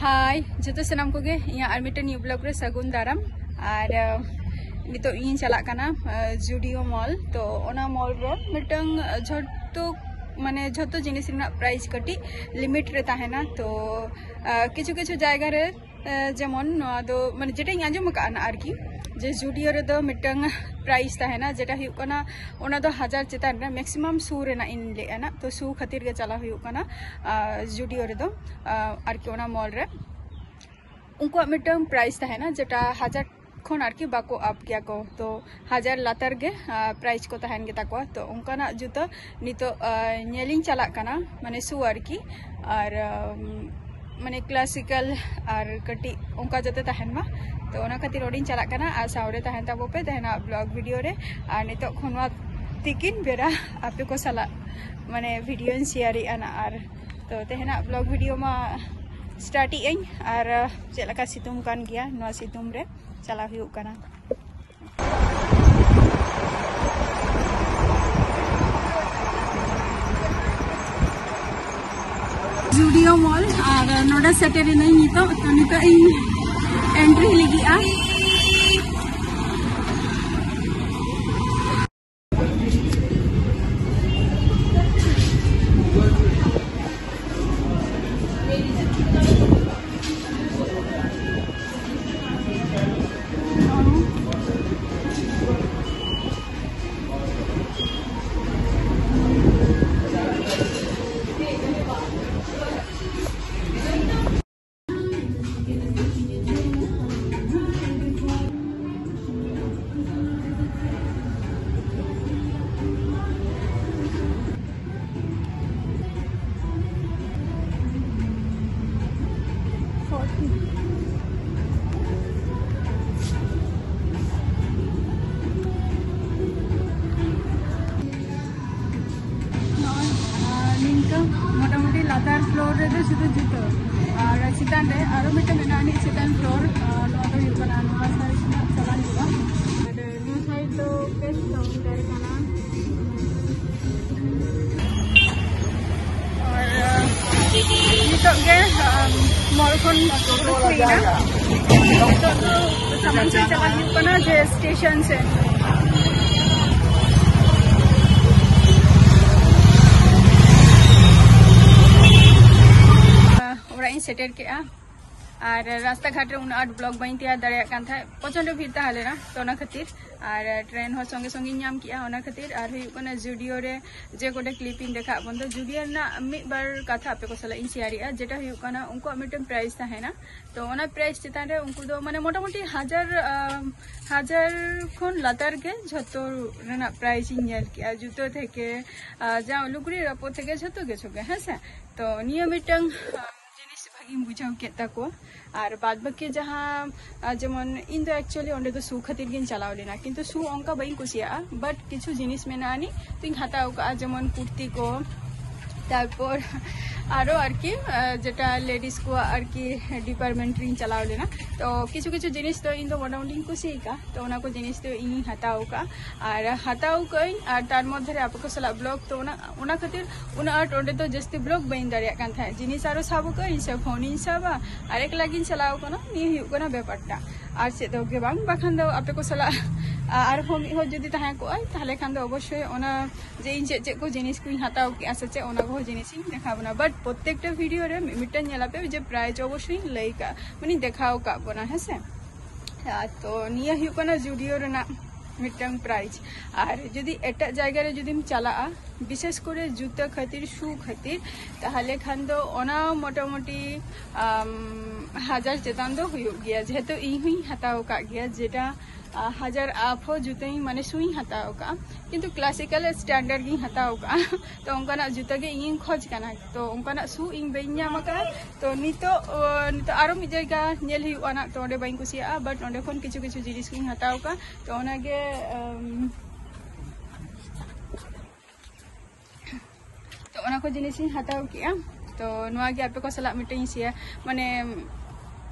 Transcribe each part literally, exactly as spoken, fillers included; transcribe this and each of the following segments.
ᱦᱟᱭ ᱡᱚᱛᱚ ᱥᱟᱱᱟᱢ ᱠᱚᱜᱮ, ᱤᱧᱟᱹᱜ ᱟᱨ ᱢᱤᱫᱴᱮᱱ ᱱᱤᱭᱩ ᱵᱞᱚᱜ ᱨᱮ ᱥᱟᱹᱜᱩᱱ ᱫᱟᱨᱟᱢ᱾ ᱟᱨ ᱟᱸ, ᱱᱤᱛᱚᱜ ᱤᱧ ᱪᱟᱞᱟᱜ ᱠᱟᱱᱟ ᱡᱩᱰᱤᱭᱳ ᱢᱚᱞ᱾ ᱛᱚ ᱚᱱᱟ ᱢᱚᱞ ᱨᱮ ᱢᱤᱫᱴᱟᱝ ᱟᱸ, ᱡᱷᱚᱛᱚ ᱢᱟᱱᱮ ᱡᱷᱚᱛᱚ ᱡᱤᱱᱤᱥ ᱨᱮᱱᱟᱜ ᱯᱨᱟᱭᱤᱥ ᱠᱟᱹᱴᱤᱡ ᱞᱤᱢᱤᱴ ᱨᱮ ᱛᱟᱦᱮᱱᱟ᱾ ᱛᱚ ᱟᱸ, ᱠᱤᱪᱷᱩ ᱠᱤᱪᱷᱩ ᱡᱟᱭᱜᱟ ᱨᱮ ᱟᱸ, ᱡᱮᱢᱚᱱ ᱱᱚᱣᱟ ᱫᱚ ᱢᱟᱱᱮ ᱡᱮᱴᱟᱧ ᱟᱸᱡᱚᱢ ᱟᱠᱟᱫᱼᱟ ᱱᱟ ᱟᱨᱠᱤ, ᱡᱮ ᱡᱩᱰᱤᱭᱳ ᱨᱮᱫᱚ ᱢᱤᱫᱴᱟᱝ ᱯᱨᱟᱭᱤᱥ ᱛᱟᱦᱮᱱᱟ, ᱡᱮᱴᱟ ᱦᱩᱭᱩᱜ ᱠᱟᱱᱟ ᱚᱱᱟ ᱫᱚ ᱦᱟᱡᱟᱨ ᱪᱮᱛᱟᱱ ᱨᱮ, ᱢᱮᱠᱥᱤᱢᱟᱢ ᱥᱩ ᱨᱮᱱᱟᱜ ᱤᱧ ᱞᱟᱹᱭᱮᱫᱼᱟ ᱱᱟ᱾ ᱛᱚ ᱥᱩ ᱠᱷᱟᱹᱛᱤᱨ ᱜᱮ ᱪᱟᱞᱟᱣ ᱦᱩᱭᱩᱜ ᱠᱟᱱᱟ ᱟᱸ, ᱡᱩᱰᱤᱭᱳ ᱨᱮᱫᱚ ᱟᱸ, ᱟᱨᱠᱤ ᱚᱱᱟ ᱢᱚᱞ ᱨᱮ ᱩᱱᱠᱩᱣᱟᱜ ᱢᱤᱫᱴᱟᱝ ᱯᱨᱟᱭᱤᱥ ᱛᱟᱦᱮᱱᱟ, ᱡᱮᱴᱟ ᱦᱟᱡᱟᱨ ᱠᱷᱚᱱ ᱟᱨᱠᱤ ᱵᱟᱠᱚ ᱟᱯ ᱜᱮᱭᱟ ᱠᱚ᱾ ᱛᱚ ᱦᱟᱡᱟᱨ ᱞᱟᱛᱟᱨ ᱜᱮ ᱯᱨᱟᱭᱤᱥ ᱠᱚ ᱛᱟᱦᱮᱱ ᱜᱮᱛᱟ ᱠᱚᱣᱟ᱾ ᱛᱚ ᱚᱱᱠᱟᱱᱟᱜ ᱡᱩᱛᱟᱹ ᱱᱤᱛᱚᱜ ᱟᱸ, ᱧᱮᱞᱤᱧ ᱪᱟᱞᱟᱜ ᱠᱟᱱᱟ, ᱢᱟᱱᱮ ᱥᱩ ᱟᱨᱠᱤ᱾ ᱟᱨ ᱟᱸ, ᱢᱟᱱᱮ ᱠᱞᱟᱥᱤᱠᱟᱞ ᱟᱨ ᱠᱟᱹᱴᱤᱡ ᱚᱱᱠᱟ ᱡᱟᱛᱮ ᱛᱟᱦᱮᱱ ᱢᱟ᱾ ᱛᱚ ᱚᱱᱟ ᱠᱷᱟᱹᱛᱤᱨ ᱚᱸᱰᱮᱧ ᱪᱟᱞᱟᱜ ᱠᱟᱱᱟ᱾ ᱟᱨ ᱥᱟᱶᱨᱮ ᱛᱟᱦᱮᱱ ᱛᱟᱵᱚ ᱯᱮ ᱛᱮᱦᱮᱧᱟᱜ ᱵᱞᱚᱜ ᱵᱷᱤᱰᱤᱭᱳ ᱨᱮ᱾ ᱟᱨ ᱱᱤᱛᱚᱜ ᱠᱷᱚᱱ ᱱᱚᱣᱟ ᱛᱤᱠᱤᱱ ᱵᱮᱲᱟ ᱟᱯᱮ ᱠᱚ ᱥᱟᱞᱟᱜ ᱢᱟᱱᱮ ᱵᱷᱤᱰᱤᱭᱳᱧ ᱥᱮᱭᱟᱨᱮᱜᱼᱟ ᱱᱟ᱾ ᱟᱨ ᱛᱚ ᱛᱮᱦᱮᱧᱟᱜ ᱵᱞᱚᱜ ᱵᱷᱤᱰᱤᱭᱳ ᱢᱟ ᱥᱴᱟᱨᱴ ᱮᱜ ᱟᱹᱧ᱾ ᱟᱨ ᱪᱮᱫ ᱞᱮᱠᱟ ᱥᱤᱛᱩᱝ ᱠᱟᱱ ᱜᱮᱭᱟ, ᱱᱚᱣᱟ ᱥᱤᱛᱩᱝ ᱨᱮ ᱪᱟᱞᱟᱣ ᱦᱩᱭᱩᱜ ᱠᱟᱱᱟ᱾ ᱡᱩᱰᱤᱭᱳ ᱢᱚᱞ, ᱟᱨ ᱱᱚᱰᱮ ᱥᱮᱴᱮᱨ ᱮᱱᱟᱹᱧ ᱱᱤᱛᱚᱜ᱾ ᱛᱚ ᱱᱤᱛᱚᱜ ᱤᱧ ᱮᱱᱴᱨᱤ ᱞᱟᱹᱜᱤᱫᱼᱟ᱾ ᱱᱚᱜᱼᱚᱭ, ᱟᱨ ᱱᱤᱝᱠᱟᱹ ᱢᱚᱴᱟᱢᱩᱴᱤ ᱞᱟᱛᱟᱨ ᱯᱷᱞᱳᱨ ᱨᱮᱫᱚ ᱥᱩᱫᱷᱩ ᱡᱩᱛᱟᱹ, ᱟᱨ ᱪᱮᱛᱟᱱ ᱨᱮ ᱟᱨᱚ ᱢᱤᱫᱴᱟᱝ ᱢᱮᱱᱟᱜᱼᱟ, ᱟᱹᱱᱤᱡ ᱪᱮᱛᱟᱱ ᱯᱷᱞᱳᱨ᱾ ᱟᱨ ᱱᱚᱣᱟ ᱫᱚ ᱦᱩᱭᱩᱜ ᱠᱟᱱᱟ ᱱᱚᱣᱟ ᱥᱟᱭᱤᱰ ᱨᱮᱱᱟᱜ ᱪᱟᱞᱟᱱ ᱦᱩᱭᱩᱜᱼᱟ᱾ ᱟᱨ ᱱᱤᱭᱟᱹ ᱥᱟᱭᱤᱰ ᱫᱚ ᱵᱮᱥ ᱠᱟᱣᱩᱱᱴᱟᱨ ᱠᱟᱱᱟ᱾ ᱟᱨ ᱱᱤᱛᱚᱜ ᱜᱮ, ᱟᱢ, ᱢᱚᱞ ᱠᱷᱚᱱ ᱩᱰᱩᱠ ᱦᱩᱭᱱᱟ᱾ ᱱᱤᱛᱚᱜ ᱫᱚ ᱥᱟᱢᱟᱝ ᱥᱮᱫ ᱪᱟᱞᱟᱜ ᱦᱩᱭᱩᱜ ᱠᱟᱱᱟ, ᱡᱮ ᱥᱴᱮᱥᱚᱱ ᱥᱮᱫ᱾ ᱚᱲᱟᱜ ᱤᱧ ᱥᱮᱴᱮᱨ ᱠᱮᱜᱼᱟ᱾ ᱟᱨ ᱨᱟᱥᱛᱟ ᱜᱷᱟᱴ ᱨᱮ ᱩᱱᱟᱹᱜ ᱟᱸᱴ ᱵᱞᱚᱜ ᱵᱟᱹᱧ ᱛᱮᱭᱟᱨ ᱫᱟᱲᱮᱭᱟᱜ ᱠᱟᱱ ᱛᱟᱦᱮᱸᱫ, ᱯᱨᱚᱪᱚᱱᱰᱚ ᱵᱷᱤᱲ ᱛᱟᱦᱮᱸ ᱞᱮᱱᱟ, ᱛᱚ ᱚᱱᱟ ᱠᱷᱟᱹᱛᱤᱨ᱾ ᱟᱨ ᱴᱨᱮᱱ ᱦᱚᱸ ᱥᱚᱸᱜᱮ ᱥᱚᱸᱜᱮᱧ ᱧᱟᱢ ᱠᱮᱜᱼᱟ᱾ ᱚᱱᱟ ᱠᱷᱟᱹᱛᱤᱨ ᱟᱨ ᱦᱩᱭᱩᱜ ᱠᱟᱱᱟ, ᱡᱩᱰᱤᱭᱳ ᱨᱮ ᱡᱮ ᱠᱚᱴᱟ ᱠᱞᱤᱯ ᱤᱧ ᱫᱮᱠᱷᱟᱣ ᱟᱵᱚᱱ ᱫᱚ, ᱡᱩᱰᱤᱭᱳ ᱨᱮᱱᱟᱜ ᱢᱤᱫ ᱵᱟᱨ ᱠᱟᱛᱷᱟ ᱟᱯᱮ ᱠᱚ ᱥᱟᱞᱟᱜ ᱤᱧ ᱥᱮᱭᱟᱨᱮᱜᱼᱟ, ᱡᱮᱴᱟ ᱦᱩᱭᱩᱜ ᱠᱟᱱᱟ ᱩᱱᱠᱩᱣᱟᱜ ᱢᱤᱫᱴᱮᱱ ᱯᱨᱟᱭᱤᱥ ᱛᱟᱦᱮᱱᱟ᱾ ᱛᱚ ᱚᱱᱟ ᱯᱨᱟᱭᱤᱥ ᱪᱮᱛᱟᱱ ᱨᱮ ᱩᱱᱠᱩ ᱫᱚ ᱢᱟᱱᱮ ᱢᱚᱴᱟᱢᱩᱴᱤ ᱦᱟᱡᱟᱨ, ᱟᱢ, ᱦᱟᱡᱟᱨ ᱠᱷᱚᱱ ᱞᱟᱛᱟᱨ ᱜᱮ ᱡᱷᱚᱛᱚ ᱨᱮᱱᱟᱜ ᱯᱨᱟᱭᱤᱥ ᱤᱧ ᱧᱮᱞ ᱠᱮᱜᱼᱟ, ᱡᱩᱛᱟᱹ ᱛᱷᱮᱠᱮ, ᱟ, ᱡᱟ ᱞᱩᱜᱽᱲᱤ ᱨᱟᱯᱚ ᱛᱷᱮᱠᱮ ᱡᱷᱚᱛᱚ ᱠᱤᱪᱷᱩ ᱜᱮ, ᱦᱮᱸ ᱥᱮ᱾ ᱛᱚ ᱱᱤᱭᱟᱹ ᱢᱤᱫᱴᱟᱝ, ᱟᱢ, ᱡᱤᱱᱤᱥ ᱵᱷᱟᱜᱤᱧ ᱵᱩᱡᱷᱟᱹᱣ ᱠᱮᱫ ᱛᱟᱠᱚᱣᱟ᱾ ᱟᱨ ᱵᱟᱫ ᱵᱟᱹᱠᱤ ᱡᱟᱦᱟᱸ, ᱟ, ᱡᱮᱢᱚᱱ ᱤᱧ ᱫᱚ actually ᱚᱸᱰᱮ ᱫᱚ ᱥᱩ ᱠᱷᱟᱹᱛᱤᱨ ᱜᱤᱧ ᱪᱟᱞᱟᱣ ᱞᱮᱱᱟ, ᱠᱤᱱᱛᱩ ᱥᱩ ᱚᱱᱠᱟ ᱵᱟᱹᱧ ᱠᱩᱥᱤᱭᱟᱜᱼᱟ, but ᱠᱤᱪᱷᱩ ᱡᱤᱱᱤᱥ ᱢᱮᱱᱟᱜᱼᱟ ᱟᱹᱱᱤᱡ ᱛᱚᱧ ᱦᱟᱛᱟᱣ ᱠᱟᱜᱼᱟ, ᱡᱮᱢᱚᱱ ᱠᱩᱨᱛᱤ ᱠᱚ, ᱛᱟᱨᱯᱚᱨ ᱟᱨᱚ ᱟᱨᱠᱤ, ᱟ, ᱡᱮᱴᱟ ᱞᱮᱰᱤᱥ ᱠᱚᱣᱟᱜ ᱟᱨᱠᱤ ᱰᱤᱯᱟᱨᱴᱢᱮᱱᱴ ᱨᱤᱧ ᱪᱟᱞᱟᱣ ᱞᱮᱱᱟ᱾ ᱛᱚ ᱠᱤᱪᱷᱩ ᱠᱤᱪᱷᱩ ᱡᱤᱱᱤᱥ ᱫᱚ ᱤᱧ ᱫᱚ ᱢᱚᱴᱟᱢᱩᱴᱤᱧ ᱠᱩᱥᱤᱭᱟᱠᱟᱜᱼᱟ, ᱛᱚ ᱚᱱᱟ ᱠᱚ ᱡᱤᱱᱤᱥ ᱫᱚ ᱤᱧᱤᱧ ᱦᱟᱛᱟᱣ ᱠᱟᱜᱼᱟ᱾ ᱟᱨ ᱦᱟᱛᱟᱣ ᱠᱟᱜ ᱟᱹᱧ, ᱟᱨ ᱛᱟᱨ ᱢᱚᱫᱽᱫᱷᱮ ᱨᱮ ᱟᱯᱮ ᱠᱚ ᱥᱟᱞᱟᱜ ᱵᱞᱚᱜ, ᱛᱚ ᱚᱱᱟ, ᱚᱱᱟ ᱠᱷᱟᱹᱛᱤᱨ ᱩᱱᱟᱹᱜ ᱟᱸᱴ ᱚᱸᱰᱮ ᱫᱚ ᱡᱟᱹᱥᱛᱤ ᱵᱞᱚᱜ ᱵᱟᱹᱧ ᱫᱟᱲᱮᱭᱟᱜ ᱠᱟᱱ ᱛᱟᱦᱮᱸᱫ᱾ ᱡᱤᱱᱤᱥ ᱟᱨᱚ ᱥᱟᱵ ᱠᱟᱜ ᱟᱹᱧ ᱥᱮ ᱯᱷᱳᱱᱤᱧ ᱥᱟᱵᱟ, ᱟᱨ ᱮᱠᱞᱟ ᱜᱤᱧ ᱪᱟᱞᱟᱣ ᱠᱟᱱᱟ, ᱱᱤᱭᱟᱹ ᱦᱩᱭᱩᱜ ᱠᱟᱱᱟ ᱵᱮᱯᱟᱨᱴᱟ᱾ ᱟᱨ ᱪᱮᱫ ᱦᱚᱸ ᱜᱮ ᱵᱟᱝ, ᱵᱟᱠᱷᱟᱱ ᱫᱚ ᱟᱯᱮ ᱠᱚ ᱥᱟᱞᱟᱜ ᱟ-, ᱟᱨᱦᱚᱸ ᱢᱤᱫ ᱦᱚᱲ ᱡᱩᱫᱤ ᱛᱟᱦᱮᱸ ᱠᱚᱜᱼᱟᱭ, ᱛᱟᱦᱚᱞᱮ ᱠᱷᱟᱱ ᱫᱚ ᱚᱵᱚᱥᱥᱳᱭ ᱚᱱᱟ ᱡᱮ ᱤᱧ ᱪᱮᱫ ᱪᱮᱫ ᱠᱚ ᱡᱤᱱᱤᱥ ᱠᱚᱧ ᱦᱟᱛᱟᱣ ᱠᱮᱜᱼᱟ ᱥᱮ ᱪᱮᱫ, ᱚᱱᱟ ᱠᱚᱦᱚᱸ ᱡᱤᱱᱤᱥ ᱤᱧ ᱫᱮᱠᱷᱟᱣ ᱵᱚᱱᱟ᱾ But ᱯᱨᱚᱛᱛᱮᱠᱴᱟ ᱵᱷᱤᱰᱤᱭᱳ ᱨᱮ ᱢᱤᱫ-, ᱢᱤᱫᱴᱟᱝ ᱧᱮᱞ ᱟᱯᱮ ᱡᱮ ᱯᱨᱟᱭᱤᱥ ᱚᱵᱚᱥᱥᱳᱭ ᱤᱧ ᱞᱟᱹᱭ ᱠᱟᱜᱼᱟ, ᱢᱟᱱᱮᱧ ᱫᱮᱠᱷᱟᱣ ᱠᱟᱜ ᱵᱚᱱᱟ, ᱦᱮᱸ ᱥᱮ᱾ ᱟᱨ ᱛᱚ ᱱᱤᱭᱟᱹ ᱦᱩᱭᱩᱜ ᱠᱟᱱᱟ ᱡᱩᱰᱤᱭᱳ ᱨᱮᱱᱟᱜ ᱢᱤᱫᱴᱟᱝ ᱯᱨᱟᱭᱤᱥ᱾ ᱟᱨ ᱡᱩᱫᱤ ᱮᱴᱟᱜ ᱡᱟᱭᱜᱟ ᱨᱮ ᱡᱩᱫᱤᱢ ᱪᱟᱞᱟᱜᱼᱟ, ᱵᱤᱥᱮᱥ ᱠᱚᱨᱮ ᱡᱩᱛᱟᱹ ᱠᱷᱟᱹᱛᱤᱨ, ᱥᱩ ᱠᱷᱟᱹᱛᱤᱨ, ᱛᱟᱦᱚᱞᱮ ᱠᱷᱟᱱ ᱫᱚ ᱚᱱᱟ ᱢᱚᱴᱟᱢᱩᱴᱤ, ᱟᱢ, ᱦᱟᱡᱟᱨ ᱪᱮᱛᱟᱱ ᱫᱚ ᱦᱩᱭᱩᱜ ᱜᱮᱭᱟ, ᱡᱮᱦᱮᱛᱩ ᱤᱧ ᱦᱚᱸᱧ ᱦᱟᱛᱟᱣ ᱟᱠᱟᱫ ᱜᱮᱭᱟ, ᱡᱮᱴᱟ, ᱟ, ᱦᱟᱡᱟᱨ ᱟᱯ ᱦᱚᱸ ᱡᱩᱛᱟᱹᱧ, ᱢᱟᱱᱮ ᱥᱩᱧ ᱦᱟᱛᱟᱣ ᱟᱠᱟᱫᱼᱟ, ᱠᱤᱱᱛᱩ ᱠᱞᱟᱥᱤᱠᱟᱞ ᱥᱴᱮᱱᱰᱟᱨᱰ ᱜᱤᱧ ᱦᱟᱛᱟᱣ ᱟᱠᱟᱫᱼᱟ᱾ ᱛᱚ ᱚᱱᱠᱟᱱᱟᱜ ᱡᱩᱛᱟᱹ ᱜᱮ ᱤᱧᱤᱧ ᱠᱷᱚᱡᱽ ᱠᱟᱱᱟ, ᱛᱚ ᱚᱱᱠᱟᱱᱟᱜ ᱥᱩ ᱤᱧ ᱵᱟᱹᱧ ᱧᱟᱢ ᱟᱠᱟᱫᱼᱟ᱾ ᱛᱚ ᱱᱤᱛᱚᱜ, ᱚ, ᱱᱤᱛᱚᱜ ᱟᱨᱚ ᱢᱤᱫ ᱡᱟᱭᱜᱟ ᱧᱮᱞ ᱦᱩᱭᱩᱜᱼᱟ ᱱᱟᱜ, ᱛᱚ ᱚᱸᱰᱮ ᱵᱟᱹᱧ ᱠᱩᱥᱤᱭᱟᱜᱼᱟ, but ᱚᱸᱰᱮ ᱠᱷᱚᱱ ᱠᱤᱪᱷᱩ ᱠᱤᱪᱷᱩ ᱡᱤᱱᱤᱥ ᱠᱚᱧ ᱦᱟᱛᱟᱣ ᱟᱠᱟᱫᱼᱟ᱾ ᱛᱚ ᱚᱱᱟᱜᱮ, ᱟᱢ, ᱛᱚ ᱚᱱᱟ ᱠᱚ ᱡᱤᱱᱤᱥᱤᱧ ᱦᱟᱛᱟᱣ ᱠᱮᱜᱼᱟ᱾ ᱛᱚ ᱱᱚᱣᱟ ᱜᱮ ᱟᱯᱮ ᱠᱚ ᱥᱟᱞᱟᱜ ᱢᱤᱫᱴᱟᱝ ᱤᱧ ᱥᱮᱭᱟᱨ, ᱢᱟᱱᱮ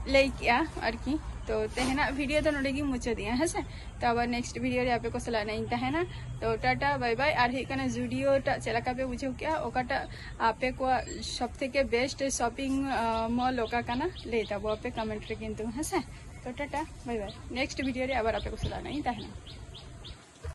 ᱞᱟᱹᱭ ᱠᱮᱜᱼᱟ ᱟᱨᱠᱤ᱾ ᱛᱚ ᱛᱮᱦᱮᱧᱟᱜ ᱵᱷᱤᱰᱤᱭᱳ ᱫᱚ ᱱᱚᱰᱮ ᱜᱤᱧ ᱢᱩᱪᱟᱹᱫᱮᱜᱼᱟ, ᱦᱮᱸ ᱥᱮ᱾ ᱛᱚ ᱟᱵᱟᱨ ᱱᱮᱠᱥᱴ ᱵᱷᱤᱰᱤᱭᱳ ᱨᱮ ᱟᱯᱮ ᱠᱚ ᱥᱟᱞᱟᱜ ᱱᱟᱜ ᱤᱧ ᱛᱟᱦᱮᱱᱟ᱾ ᱛᱚ ᱴᱟᱴᱟ, ᱵᱟᱭ ᱵᱟᱭ᱾ ᱟᱨ ᱦᱩᱭᱩᱜ ᱠᱟᱱᱟ, ᱡᱩᱰᱤᱭᱳ ᱴᱟᱜ ᱪᱮᱫ ᱞᱮᱠᱟ ᱯᱮ ᱵᱩᱡᱷᱟᱹᱣ ᱠᱮᱜᱼᱟ, ᱚᱠᱟᱴᱟᱜ ᱟᱯᱮ ᱠᱚᱣᱟᱜ ᱥᱚᱵ ᱛᱷᱮᱠᱮ ᱵᱮᱥᱴ ᱥᱚᱯᱤᱝ ᱢᱚᱞ ᱚᱠᱟ ᱠᱟᱱᱟ, ᱞᱟᱹᱭ ᱛᱟᱵᱚ ᱟᱯᱮ ᱠᱚᱢᱮᱱᱴ ᱨᱮ ᱠᱤᱱᱛᱩ, ᱦᱮᱸ ᱥᱮ᱾ ᱛᱚ ᱴᱟᱴᱟ, ᱵᱟᱭ ᱵᱟᱭ᱾ ᱱᱮᱠᱥᱴ ᱵᱷᱤᱰᱤᱭᱳ ᱨᱮ ᱟᱵᱟᱨ ᱟᱯᱮ ᱠᱚ ᱥᱟᱞᱟᱜ ᱱᱟᱜ ᱤᱧ ᱛᱟᱦᱮᱱᱟ᱾